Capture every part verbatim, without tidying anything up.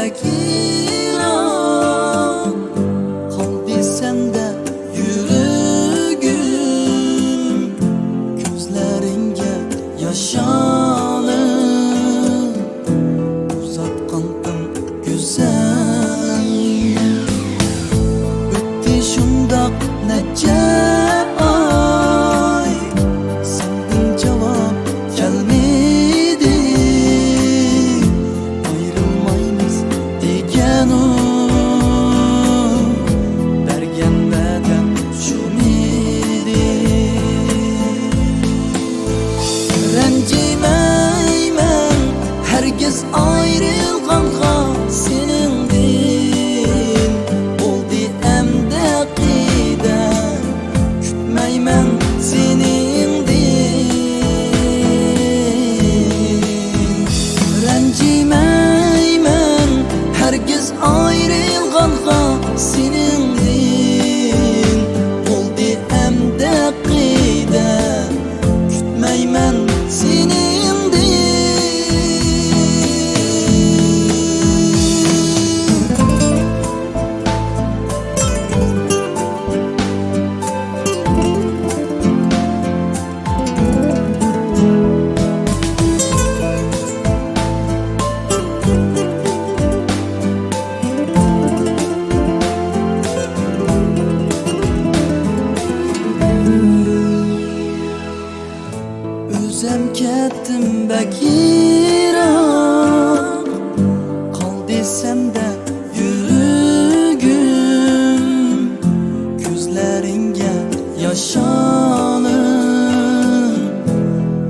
يىراق قالدى سەندە يۈرىكىم، كۆزلىرىڭگە ياش ئالىپ ئۇزاتقانتىم گۈزەلىم. ئۆتتى شۇنداق نەچچە ئاي، سەندىن جاۋاب كەلمىدى. ئايرىلمايمىز دېگەنۇ، بەرگەن ۋەدەم شۇمىدى. رەنجىمەيمەن ھەرگىز ئايرىلغانغا سېنىڭدىن، بولدى ئەمدى قەيدە، كۈتمەيمەن سېنىڭدىن. رەنجىمەيمەن ھەرگىز ئايرىلغانغا سېنىڭدىن، بولدى ئەمدى قەيدە، كۈتمەيمەن سېنىڭدىن. ئۆزۈم كەتتىم بەك يىراق، قالدى سەندە يۈرىكىم، كۆزلىرىڭگە ياش ئالىپ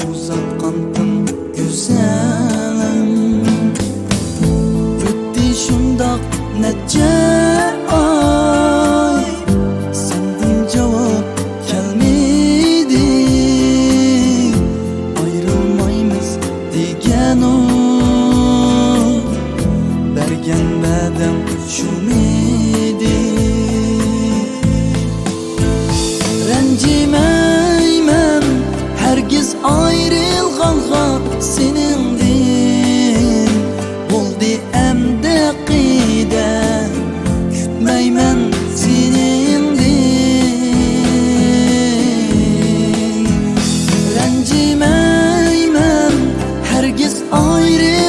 ئۇزاتقانتىم گۈزەلىم. ئۆتتى شۇنداق نەچچە ئاي، سەندىن جاۋاب كەلمىدى. ئايرىلمايمىز دېگەنۇ، بەرگەن ۋەدەم شۇمىدى. رەنجىمەيمەن ھەرگىز ئايرىلغانغا سېنىڭدىن، بولدى ئەمدى قەيدە، كۈتمەيمەن سېنىڭدىن. رەنجىمەيمەن ھەرگىز ئايرىلغانغا